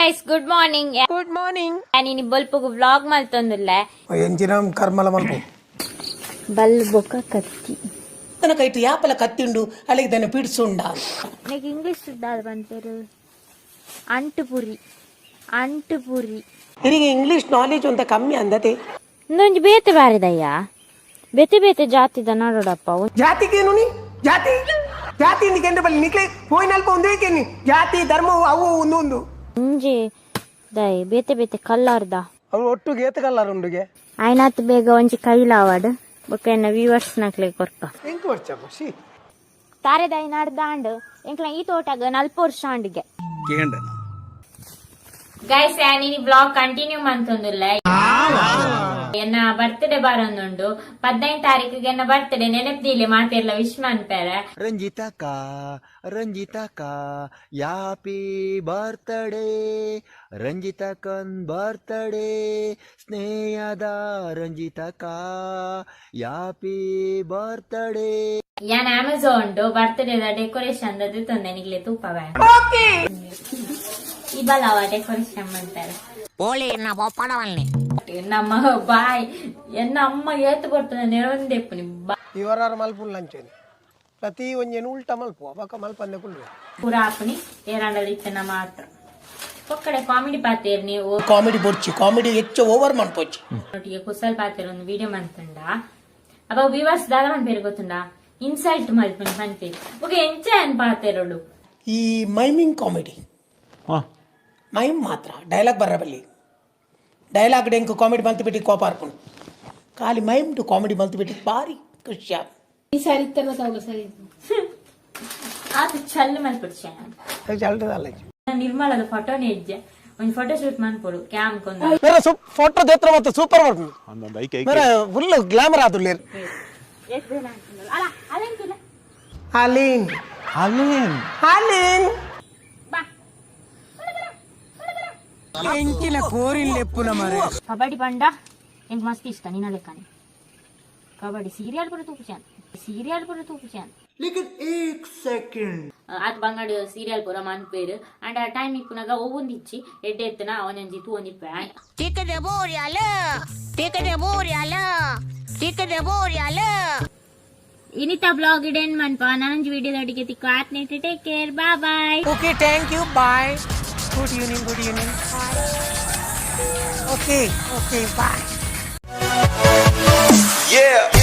Guys, good morning. Good morning. ನಾನು ಬೊಲ್ಪುಗು vlog ಮಲ್ತೊಂದುಲ್ಲೆ. ಎಂಚಿನ ಕರ್ಮಲ ಮಲ್ಪು. ಬಲ್ ಬೊಕ ಕತ್ತಿ. ತನ ಕೈಟ್ ಯಾಪಲ ಕತ್ತಿಂಡು ಅಲ್ಲಿಗೆ ದನ ಪಿಡ್ಸುಂಡ. ನನಗೆ ಇಂಗ್ಲಿಷ್ ದಾದ ಬಂತೇರು? ಅಂಟುಪುರಿ, ಅಂಟುಪುರಿ. ನಿನಗೆ ಇಂಗ್ಲಿಷ್ ನಾಲೆಜ್ ಅಂತ ಕಮ್ಮಿ ಅಂದತೆ. ಇನ್ನೊಂದು ಬೇತೆ ಬಾರಿದಯ್ಯ, ಬೇತೆ ಬೇತೆ ಜಾತಿದ ನೋಡೋಡಪ್ಪ. ಜಾತಿಗೇನು ನೀ ಜಾತಿ ಜಾತಿ ಇಂದಿಕೆಂದ್ರೆ ಬಲ್ಲಿ ನಿಕ್ಲೆ ಪೋಯಿನಲ್ಪ ಒಂದೇ ಕೇನಿ ಜಾತಿ ಧರ್ಮ ಅವು ಒಂದು ಒಂದು. ಒಂಜಿ ದಯ್ ಬೇತೆ ಬೇತೆ ಕಲ್ಲರ್ದ. ಅವ್ರು ಒಟ್ಟು ಗೇತ ಕಲ್ಲರ್ ಉಂಡುಗೆ. ಆಯ್ನಾತ್ ಬೇಗ ಒಂಜಿ ಕೈಲಾವಡ್ ಬೊಕ್ಕ ಎನ್ನ ವ್ಯೂವರ್ಸ್ ನಕ್ಲೆ ಕೊರ್ಕ. ಎಂಕ್ ವರ್ಷ ಖುಷಿ. ತಾರೆದಾಯಿ ನಡ್ದಾಂಡ್ ಎಂಕ್ಲ ಈ ತೋಟಗ ನಲ್ಪ ವರ್ಷ ಆಂಡಿಗೆ. ಗೈಸ್, ನೀನಿ ಬ್ಲಾಗ್ ಕಂಟಿನ್ಯೂ ಮಂತೊಂದುಲ್ಲ. ಎನ್ನ ಬರ್ತ್ಡೇ ಬಾರೊಂದುಂಡು. 15 ತಾರೀಕಿಗೆ ಎನ್ನ ಬರ್ತ್ಡೇ. ನೆನಪು ಮಾತೆರ್ಲ ವಿಶ್ ಮನ್ಪೇರೆ. ರಂಜಿತಕ, ರಂಜಿತಕ, ಯಾಪಿ ಬರ್ತ್ಡೇ, ರಂಜಿತಕನ್ ಬರ್ತ್ಡೇ, ಸ್ನೇಹದ ರಂಜಿತಕ, ಯಾಪಿ ಬರ್ತ್ಡೇ. ಯಾನ್ ಅಮೆಝಾನ್ ಬರ್ತ್ಡೇ ಡೆಕೋರೇಷನ್ ತಂದೆ ನಿಗ್ಲೆ ತೂಪವೆ. ಈ ಬಲವ ಡೆಕೋರೇಷನ್ ಅಂತಾರೆ ನಮ್ಮ ಬಾಯ್. ಎನ್ನ ಅಮ್ಮ ಏತು ಬರ್ತದೆ ನೆರವಂದೆಪ್ಪು ಬಾ. ಇವರಾರ ಮಲ್ಪುಲ್ ಲಂಚೇನೆ ಪ್ರತಿ ಒಂಜೇನು ಉಲ್ಟಾ ಮಲ್ಪು ಅಬಕ ಮಲ್ಪಂದೆ ಕುಲ್ವೆ. ಪೂರ ಆಪುನಿ ಏರಾಂಡಲ ಇತ್ತನ ಮಾತ್ರ ಒಕ್ಕಡೆ ಕಾಮಿಡಿ ಪಾತೇರ್ ನೀವು. ಕಾಮಿಡಿ ಬೊರ್ಚಿ, ಕಾಮಿಡಿ ಹೆಚ್ಚು ಓವರ್ ಮನ್ಪೊಚ್ಚಿ. ಒಟ್ಟಿಗೆ ಕುಸಲ್ ಪಾತೇರ್ ಒಂದು ವಿಡಿಯೋ ಮಂತುಂಡ. ಅಪ್ಪ ವಿವರ್ಸ್ ದಾದ ಮನ್ಪೇರು ಗೊತ್ತುಂಡ? ಇನ್ಸಲ್ಟ್ ಮಲ್ಪುನಿ ಪನ್ಪೇರು. ಒಕೆ ಎಂಚ ಅನ್ ಪಾತೇರೋಡು. ಈ ಮೈಮಿಂಗ್ ಕಾಮಿಡಿ, ಮೈಮ್ ಮಾತ್ರ, ಡೈಲಾಗ್ ಬರಬಲ್ಲಿ. ಡೈಲಾಗ್ ಡೆಂಕು ಕಾಮಿಡಿ ಮಲ್ತು ಬಿಟ್ಟು ಕೋಪ ಅರ್ಪುಂಡು. ಖಾಲಿ ಮೈಮ್ ಟು ಕಾಮಿಡಿ ಮಲ್ತು ಬಿಟ್ಟು ಭಾರಿ ಖುಷಿ. ಆತ ಚಲ್ಲು ಮಲ್ಪುಡ್ಚೆ. ಚಲ್ಟದಲ್ಲ. ನಿರ್ಮಲದ ಫೋಟೋನೇ ಇಜ್ಜೆ. ಒಂದು ಫೋಟೋ ಶೂಟ್ ಮನ್ಪೊಡು ಕ್ಯಾಮ್ ಕೊಂದು. ಮೇರೆ ಫೋಟೋ ದೇತ್ರ ಮತ್ತು ಸೂಪರ್ ಬರ್ಪುಂಡು. ಮೇರೆ ಫುಲ್ ಗ್ಲಾಮರ್ ಆದುಲ್ಲೇರು. ಅಲ್ಲ, ಅದೇಂತಿಲ್ಲ. ಹಾಲೀನ್. ಅಲೇನ್. ಹಾಲೀನ್. ಬಾ. ಎಂಕಿನ ಕೋರಿನ್ ಲೆಪ್ಪುನ ಮರೆ. ಕಬಡ್ಡಿ ಪಂಡ ಎಂಕ್ ಮಸ್ತ್ ಇಷ್ಟ. ನಿನ್ನ ಲೆಕ್ಕನೆ ಕಬಡ್ಡಿ ಸೀರಿಯಲ್ ಪೂರ ತೂಪುಚಾನ್, ಸೀರಿಯಲ್ ಪೂರ ತೂಪುಚಾನ್. ಆತ್ ಬಂಗಾಡಿ ಸೀರಿಯಲ್ ಪೂರ ಮನ್ಪೇರು. ಅಂಡ್ ಆ ಟೈಮ್ ಇಪ್ಪುನಾಗ ಒವ್ವೊಂದಿಚ್ಚಿ ಎಡ್ಡೆ ಎತ್ತನ ಅವನೊಂಜಿ ತೂವೊಂದಿಪ್ಪೆ. ಇನಿತಾ blog ಇಡೇನ್ ಮನ್ಪ. ನಾನೊಂಜಿ ವಿಡಿಯೋದೊಟ್ಟಿಗೆ ತಿಕ್ಕು. ಆತ್ನೇಟ್ take care, bye bye. Okay, thank you, bye, good evening, good evening. Okay, okay, bye. Yeah.